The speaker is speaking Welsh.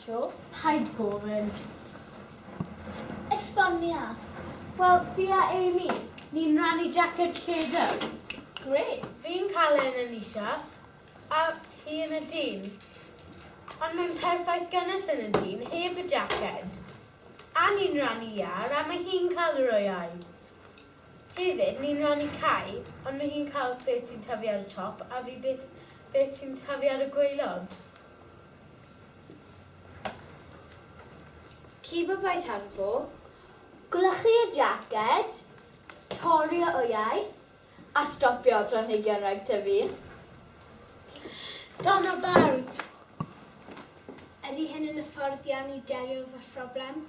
tro? Paid gofyn. Esbonia. Wel, fi a Amy, ni'n rhannu jacket lledr. Grêt. Fi'n cael e yn Anisha, a hi yn y dyn. Ond mae'n perffaith gynnes yn y dyn, heb y jacket. A ni'n rhannu iar, a mae hi'n cael yr wyau. Hefyd, ni'n rhannu cae, ond mae hi'n cael beth sy'n tyfu ar y top, a fi beth, beth sy'n tyfu ar y gwaelod. Cib o Bae Tarbo, gwlychu y jaced, torri y wyau, a stopio planhigion rhag tyfu. Donna Bard! Ydy hyn yn y ffordd iawn i delio efo phroblem?